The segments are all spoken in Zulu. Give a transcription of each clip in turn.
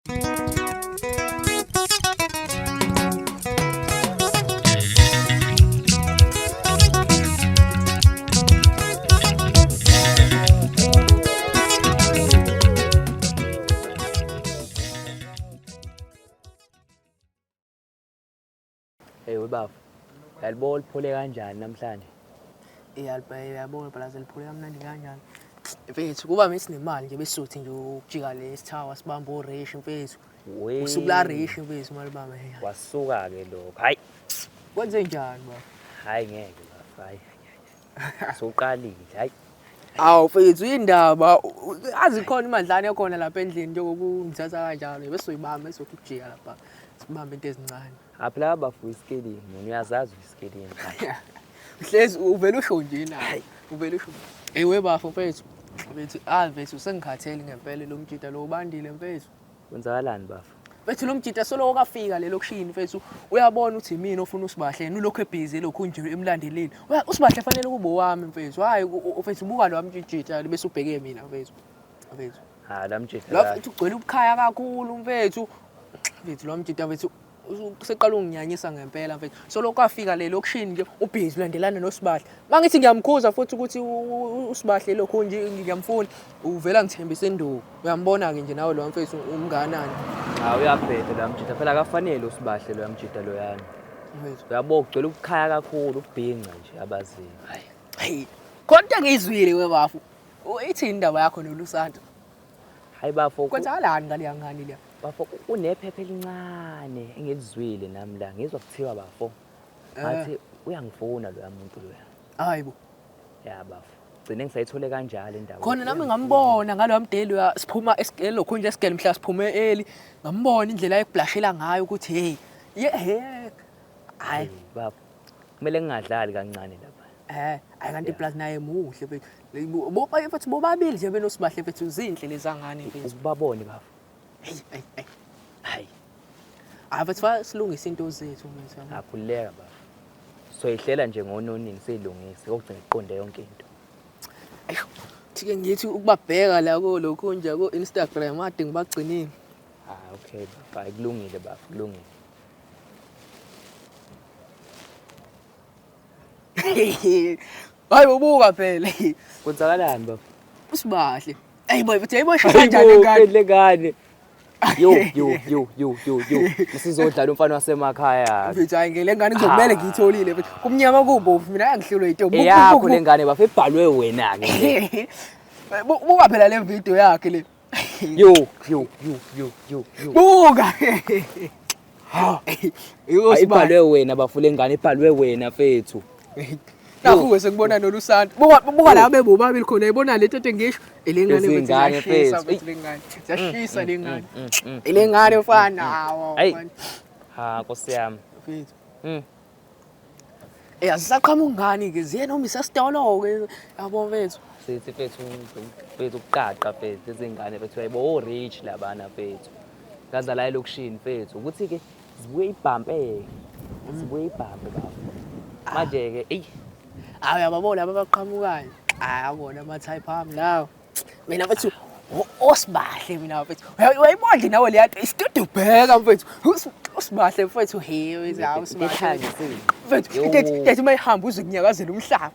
Hey webafo. Yalibo liphole kanjani namhlanje? Iyalibona phela seliphole kamnandi kanjani. Mfethu kuba mesinemali nje besuthi nje ukujika lesithawa sibamba oreshi mfethu. Usuku la reshi mfethu mali bami. Wasuka ke lokho. Hayi. Kwenze njani baba? Hayi ngeke bafo. Hayi. Soqalile. Hayi. Awu mfethu indaba azi khona imadlana ekhona lapha endlini njengoba ungithatha kanjalo bese uyibamba bese ukujika lapha sibambe into ezincane. Ha phela bafo isikelimi, wena uyazazi isikelimi. Hlezi uvela usho nje na. Uvela usho. Hey webafo mfethu. Mfethu ah mfethu sengikhathele ngempela lo mjita lo ubandile mfethu. Kwenzakalani bafo? Mfethu lo mjita soloko kafika lelo kushini mfethu uyabona ukuthi imina ofuna usibahle yena ulokhu ebhizi lokhu nje emlandeleni. Usibahle fanele kube owami mfethu. Hayi mfethu buka lo mjita bese ubheke mina mfethu. Mfethu. Ha la mjita. Lo mfethu ugcwele ubukhaya kakhulu mfethu. Mfethu lo mjita mfethu useqala unginyanyisa ngempela mfethu. Soloko kafika le lokishini nje ubhizi ulandelana noSibahle. Mangithi ngiyamkhuza futhi ukuthi uSibahle lokhu nje ngiyamfuna uvela ngithembisa induku. Uyambona-ke nje nawe lo mfethu umnganani. Ha uyabheda lo mjita phela akafanele uSibahle lo mjita loyana. Mfethu. Uyabo ugcwele ubukhaya kakhulu ubhinca nje abaziyo. Hayi. Hey. Khona into engiyizwile webafo. Ithini indaba yakho noLusanto? Hayi bafo. Kwenzakalani ngaleya ngane leya? Bafo unephepha elincane engilizwile nami la ngizwa kuthiwa bafo. Ngathi uyangifuna loya muntu loya. Hayi bo. Ya bafo. Gcine ngisayithole kanjalo indaba. Khona nami ngambona ngaloya mdeli uya siphuma lokhu nje esigele mhla siphume eli ngambona indlela ayekublashela ngayo ukuthi hey ye he. Hayi bafo. Kumele ngingadlali kancane lapha. Hayi kanti plus naye muhle mfethu. Mfethu bobabili nje benoSibahle mfethu zinhle lezangane mfethu. Ubabone bafo. Hey hey hey. Hayi. Hayi mfethu silungise into zethu mfethu. Akhululeka bafo. Soyihlela nje ngononini siyilungise kokugcina iqonde yonke into. Ayo, thike ngithi ukubabheka la ko lokhu nje ko Instagram ade ngibagcinile. Ah okay bafo, hayi kulungile bafo, kulungile. Hayi ubuka phela. Kwenzakalani bafo? Usibahle. Hey boy, mfethu yayibosha kanjani ingane? Le ngane. Yo yo yo yo yo yo. Usizodlala umfana wasemakhaya. Mfethu hayi ngele ngane kuzokumele ngiyitholile mfethu. Kumnyama kubovu mina angihlulwe into. Eyakho le ngane bafo ibhalwe wena ke. Buka phela le video yakhe le. Yo yo yo yo yo yo. Buka. Ha. Ibhalwe wena bafo le ngane ibhalwe wena mfethu. Nakho sekubona noLusanto. Buka buka la bebobabili khona ibona le nto ngisho. Elengane mfethu iyashisa mfethu lengane. Siyashisa lengane. Elengane mfana hawo. Hey. Ha Nkosi yami. Mfethu. Eh asisaqhamuka ngani ke ziye noma isasitolo ke yabo mfethu. Sithi mfethu mfethu ukuqaqa mfethu izingane mfethu uyayibo o rich labana mfethu. Ngazala elokishini mfethu ukuthi ke zibuye ibhampe. Zibuye ibhampe baba. Manje ke ey Hayi uyababona laba abaqhamukayo. Hayi abona ama type ami lawo. Mina mfethu osibahle mina mfethu. Uyayibona nje nawe leya nto isitudio bheka mfethu. Usibahle mfethu he wethu hawu usibahle. Mfethu into uma ihamba uze kunyakazela umhlaba.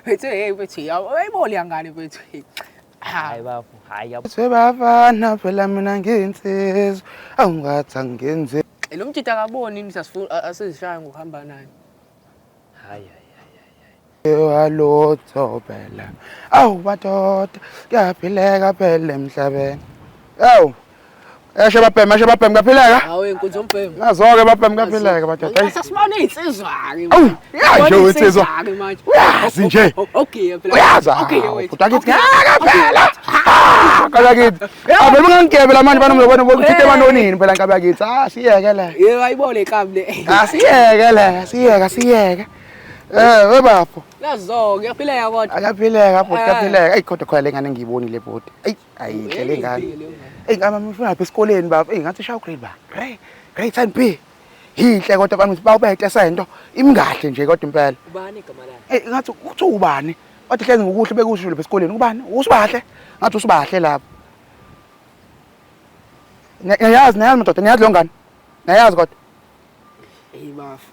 Mfethu hey mfethu uyayibona leya ngane mfethu. Hayi bafo, hayi yabo. Sebafana phela mina ngiyinsizwa awungathi angenze. Lo mjita akaboni yini ukuthi asizishaya ngokuhamba naye. Hayi hayi hayi. Walutho phela. Awu madoda, kuyaphileka phela emhlabeni. Awu. Eshe babhema, eshe babhema kuyaphileka. Hawu inkunzi yombhemu. Nazo-ke babhema kuyaphileka madoda. Sasibone iy'nsizwa-ke. Awu, ya nje insizwa. manje. Uyazi nje. Okay phela. Uyazi. Okay wethu. Kodwa kithi ngeke phela. Kodwa kithi. Abe bengangigebe manje bana ngizobona ukuthi emanonini phela nkabi yakithi. Ah siyeke le. Yebo ayibone inkabi le. Ah siyeke le, siyeke siyeke. Webafo. Nazo kuyaphileka kodwa. Akaphileka bhuti, kuyaphileka. Eyi kodwa khona le ngane engiyibonile bhuti. Eyi ayinhle le ngane. Eyi ngama ngifuna lapha esikoleni baba. Eyi ngathi shaw grade ba. Grade grade 10 B. Yinhle kodwa bami bawubete sento. Imngahle nje kodwa impela. Ubani igama lakhe? Eyi ngathi uthi ubani? Wathi hlezi ngokuhle bekusho lapha esikoleni. Ubani? Usibahle. Ngathi usibahle lapha. Niyayazi, niyazi madoda, niyazi leyo ngane. Niyayazi kodwa. Hey bafo.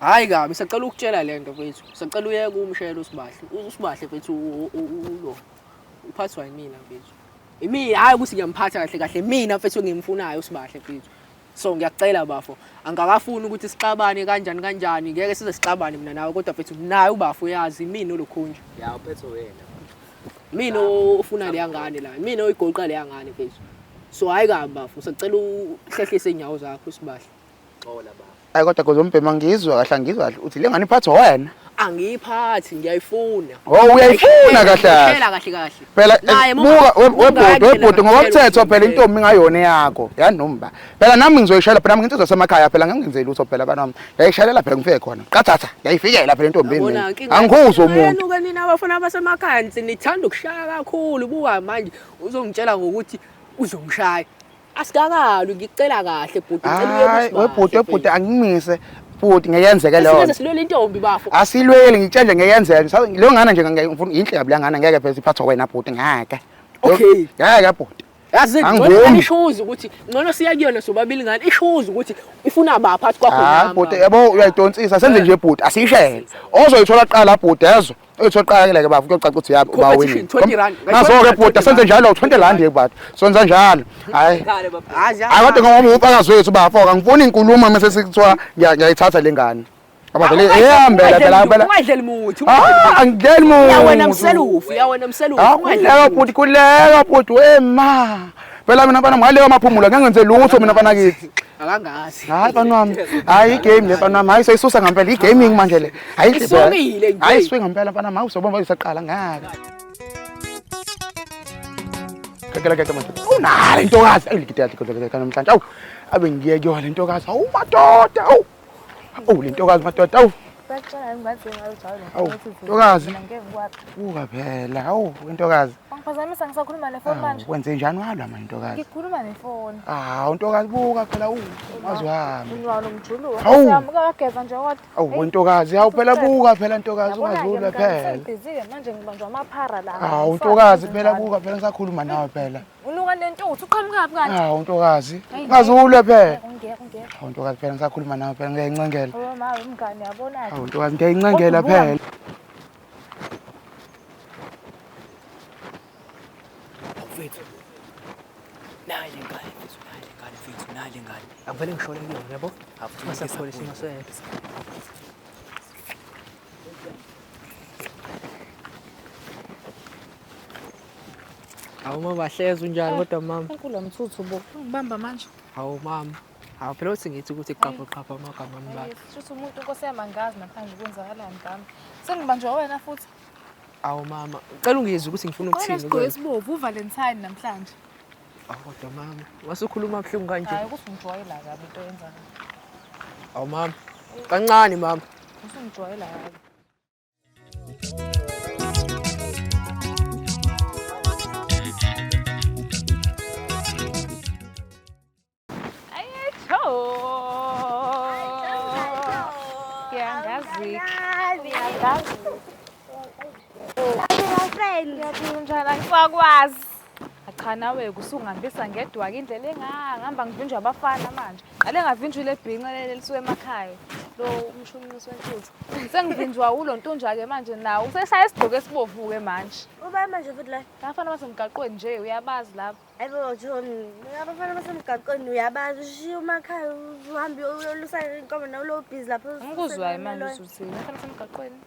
Hayi kabi, sacela ukutshela lento mfethu. Sacela uyeke umshayeli uSibahle. USibahle mfethu ulo. Uphathwa yimina mfethu. Imina, hayi ukuthi ngiyamphatha kahle kahle mina mfethu engimfunayo uSibahle mfethu. So ngiyakucela bafo, angakafuni ukuthi sixabane kanjani kanjani, ngeke size sixabane mina nawe kodwa mfethu naye ubafo uyazi imina olokhunja. Ya uphethwe wena. Mina ofuna leya ngane la, mina oyigoqa leya ngane mfethu. So hayi kabi bafo, sacela uhlehlise inyawo zakho uSibahle. Xola bafo. Hayi kodwa kuzombhema ngizwa kahle angizwa kahle uthi le ngane iphathwa wena. Angiyiphathi, ngiyayifuna. Oh uyayifuna kahle kahle. Ngiyayifuna kahle kahle. Phela Naye buka webhuti webhuti ngokomthetho phela ngiyayifuna. intombi ingayona yakho yanomba. Phela nami ngizoyishayela phela nami nginsizwa semakhaya phela ngingenzeli lutho phela bana ngiyayishayelela phela ngifike khona. Qathatha ngiyayifikela phela intombi Yabona, mina. inkinga- Angikuzwa umuntu. Wena-ke nina abafana basemakhaya nithanda ukushaya kakhulu buka manje uzongitshela ngokuthi uzongishaya. Asikakalwi ngikucela kahle bhuti ngicela uye Hayi kuSibahle, webhuti webhuti mfethu. angimise bhuti ngeyenzeke leyo. Size silwele intombi bafo. Asilweli ngitshele ngeyenzeke. Leyo ngane nje ngifuna inhle kabi le ngane ngeke phela iphathwe wena bhuti ngeke. Okay. Ngeke bhuti. Yazi Angivumi. ngcono ishozi ukuthi ngcono siya kuyona sobabili ngane ishozi ukuthi ifuna baphathi kwakho Hayi nami. bhuti yabo uyayidonsisa senze nje bhuti asiyishele. Ozoyithola kuqala bhuti yezo. Oyithola kuqala ke bafu kuyocaca ukuthi yabo ba Competition, wini. 20 rand. Naso ke bhuti senze njalo 20 rand ke bhuti. Sonza njalo. Hayi. Khale bafo. Hayi Hayi kodwa ngoba ufakazi wethu bafo angifuni inkulumo mase sekuthiwa ngiyayithatha le ngane. Ngoba vele iyahambela phela phela. Ungadleli muthi. Ah angidleli muntu. Ya wena mselufu, ya wena mselufu. Ah kuleka bhuti kuleka bhuti wema. Phela mina mfana ngaleyo amaphumulo ngeke ngenze lutho mina mfana kithi. Akangazi. Hayi mfana wami. Hayi igame le mfana wami. Hayi seyisusa ngempela igaming manje le. Hayi Isukile nje. Hayi isuke ngempela mfana wami. Hayi usobona isaqala ngeke. Kekela keke manje. Unalo intokazi. Ayi ligida yakhe keke namhlanje. Awu abe ngiye kuyona le ntokazi. Awu madoda. Awu. Awu le ntokazi madoda. Awu. Bakutshela ngibathi ngawujwayele. Awu, ntokazi. Ngeke ngikwazi. Buka phela. Awu intokazi. Wangiphazamisa ngisakhuluma nefoni manje. Wenze njani walwa manje intokazi? Ngikhuluma nefoni. Hawu ntokazi buka phela u mazi wami. Unwa nomjuluko. Awu. Siyamuka wageza nje kodwa. Awu ntokazi, hawu phela buka phela ntokazi ungazulwa phela. Sengibhizike manje ngibanjwa amaphara la. Hawu ntokazi phela buka phela ngisakhuluma nawe phela. Unuka nentuthu uqhamukaphi kanti? Hawu ntokazi, Hayi, ungazulwe phela. Ungeke ungeke. Hawu ntokazi phela ngisakhuluma nawe phela ngiyayincengela. Oh ma umngane yabona. Hawu ntokazi ngiyayincengela phela. Mfethu. Nayi le ngane mfethu, nayi le ngane mfethu, nayi le ngane. Akuvele ngishone kuyona yabo. Masakhole singasele. Hawu mama hlezi unjani kodwa mama? Unkulu mthuthu bo. Ungibamba manje. Hawu mama. Hawu phela uthi ngithi ukuthi qapha qapha amagama ami baba. Shuthi umuntu inkosi yami angazi namhlanje kwenzakalani ngami. Sengibanjwa wena futhi. Hawu mama, ngicela ungizwe ukuthi ngifuna Qona ukuthini isigqoko kuwena. esibovu uValentine namhlanje. Hawu kodwa mama, wasukhuluma kabuhlungu kanje. Hayi ukuthi ungijwayela kabi into yenzayo. Hawu mama. Kancane mama. Usungijwayela kabi. Ayecho. Ngiyangazi. Ngiyangazi. Ngiyaphila angisakwazi. Cha nawe usungihambisa ngedwa-ke indlela engangihamba ngivinjwa abafana manje. Qale ngavinjwa ile bhinca leli elisuka emakhaya. Lo umshunqisi wentuthu. Sengivinjwa ulo ntunja-ke manje nawo. Useshaya isigqoko esibovu-ke manje. Uba manje futhi la. Abafana basemgaqweni nje uyabazi lapho. Hayibo John, abafana basemgaqweni uyabazi ushiya umakhaya uhambe uyolusa inkomo nawe ulo busy lapho. Ngikuzwayo manje usuthini. Abafana basemgaqweni.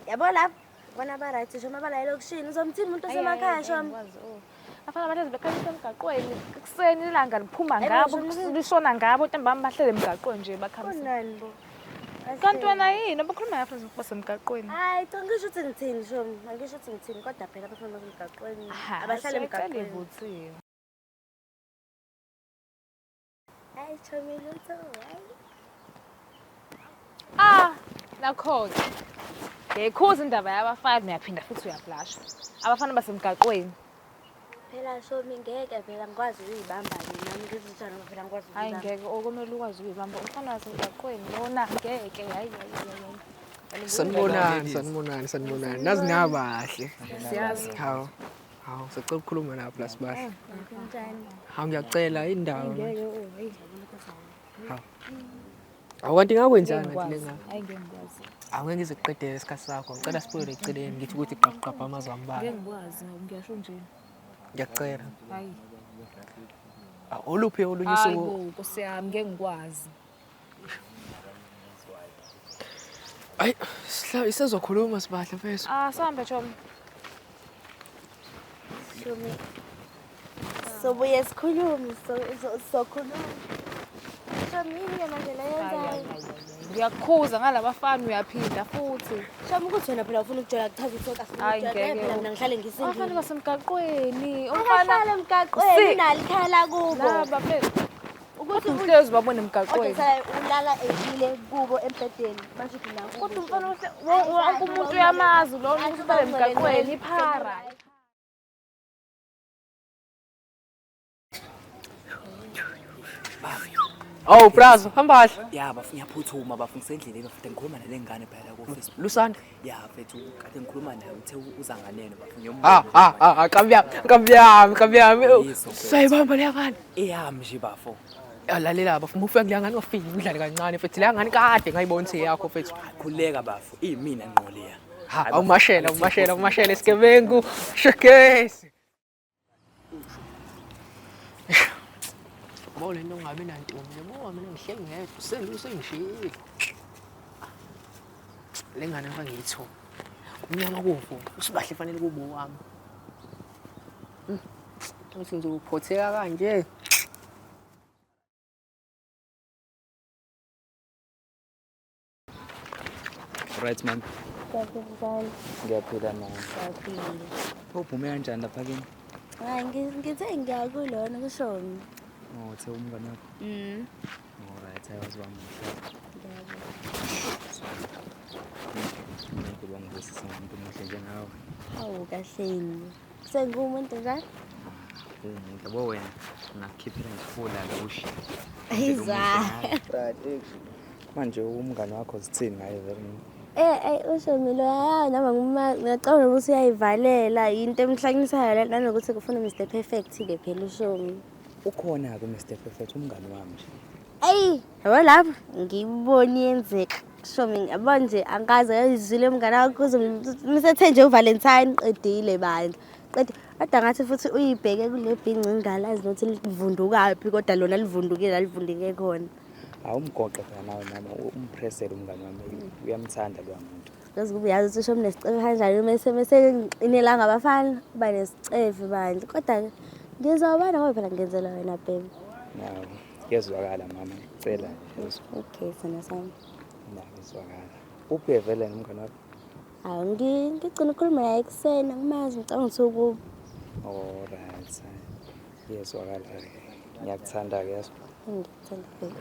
Yabo lapho bona ba right nje uma bala elokishini uzomthini umuntu Ayi, ayi, osemakhaya ayi, shom. ngikwazi, oh. Abafana bahlezi bekhanyisa emgaqweni. Ekuseni ilanga liphuma Hayibo, ngabo, Shom, lishona ngabo, ntambama bahlele emgaqweni nje bakhamisa. Kunani bo? Kanti wena yini? Abakhuluma ngabafana basemgaqweni. Hayi, cha ngisho ukuthi ngithini shom, angisho ukuthi ngithini kodwa phela abafana basemgaqweni abahlale emgaqweni. Ivuthiwe. Hayi chomi lutho, hayi. Ah, nakho-ke. Ngiyayikhuza indaba yabafana uyaphinda futhi uyablasha. Abafana basemgaqweni. Phela shomi ngeke phela ngikwazi ukuyibamba nami ngizitshana ngoba phela ngikwazi Hayi ukuyibamba. ngeke okumele ukwazi ukuyibamba. Umfana wasemgaqweni lona ngeke hayi hayi hayi. Sanibonani, sanibonani, sanibonani. Nazi nabahle. Siyazi. Hawu. Hawu, sicela ukukhuluma nawe plus bahle. Kunjani? Hawu ngiyacela indawo. Ngeke oh hey. Hawu kanti ngakwenzani Ngeke kanti ngikwazi. lengane? Hayi ngeke ngikwazi. Hawu ngeke ngize kuqedele isikhathi sakho. Ngicela sibuyele eceleni ngithi ukuthi gqaphu amazwi ambalwa. Ngeke ngikwazi ngiyasho nje. Ngiyacela. Hayi. Hawu, Oluphi olunye Hayi usuku? bo Nkosi yami ngeke ngikwazi. Hayi, sizokhuluma sibahle mfethu. Ah sambe chomi. Shumi. Sobuye sikhulume, sokhuluma. Shumi yini ke manje le yenzayo? Ngiyakukhuza ngalabafana uyaphinda futhi. Shumi ukuthi wena phela ufuna ukujola kuchaza ukuthi sonke asifuni Hayi, ukujola. ngeke. Phela mina ngihlale Abafana ngisindile. basemgaqweni. Umfana Umfana emgaqweni Si- unalo ikhaya lakubo. laba mfethu. Ukuthi Uhlezi babona kodwa emgaqweni. sala ulala edlile kubo embhedeni. Basho ukuthi la. Kodwa umfana wonke umuntu uyamazi lona ukuthi uhlala emgaqweni iphara. Awu brazo, hamba kahle. Ya bafu ngiyaphuthuma bafu ngisendleleni bafu ngikhuluma nale ngane phela la ku-Facebook. Lusanda. Ya mfethu kade ngikhuluma naye uthe uza nganeno bafu Ha ngiyombona. ha ha, nkabi yami, nkabi yami, nkabi yami. Yiso, mfethu. Sayibamba leya ngane. Eyami nje bafo. Lalela bafo, uma ufika kuleya ngane ungafiki udlale kancane mfethu. Leya ngane kade ngayibona ukuthi eyakho mfethu. Khuleka bafo, iyimina ngqo leya. Ha, awumashela, awumashela, awumashela isigebengu. Showcase. Yabo le nto ungabi nantombi, yabo mina ngihleli ngedwa, usengishiyile. Le ngane ngifake ngiyithole. Kumnyama kuvu, usibahle fanele kube owami. Ukuthi ngizophotheka kanje. Right man, ngiyaphila mama. Ngiyaphila. Uphume kanjani lapha kini? Hayi ngithe ngiyakulona kuShomi. Oh, uthe umngane wakho. Mm. Alright, ayi wazi muhle. Unkulunkulu wangibusisa ngomuntu omuhle njengawe. Awu kahleni. Sengumuntu njani? Uwumuntu yabo wena ngakukhiphela nje la ushiye. Ayiza. Right. Manje umngane wakho zithini ngaye vele? UShomi lo hayi noma ngiyacabanga ukuthi uyayivalela into emhlanganisayo le nanokuthi kufuna Mr Perfect ke phela uShomi. Ukhona-ke uMr Perfect umngane wami nje. Eyi, yabo lapho ngiyibona iyenzeka. Shomi yabo nje angikaze ngizwile umngane wakho uzomisethe nje uValentine qedile bandla. Qede kodwa ngathi futhi uyibheke kule bhinci ngingalazi nokuthi livundukaphi kodwa lona livundukile la livunduke khona. Awumgoqe phela nawe mama, umpressele umngane wami, uyamthanda loya muntu. Yazi kube uyazi ukuthi uShomi nesicefe kanjani mese mese ngiqinela ngabafana uba nesicefe bandla. Kodwa ngizobona ngoba phela ngenzela wena baby. Nawu, kuyezwakala mama, ngicela nje yezwa. Okay sona sami. Na, kuyezwakala. Uphi vele umngane wakho? Hawu ngigcina ukukhuluma naye ekuseni angimazi ngicabanga ukuthi ukubo. Alright. Kuyezwakala-ke. Ngiyakuthanda-ke yazi. Ngikuthanda baby.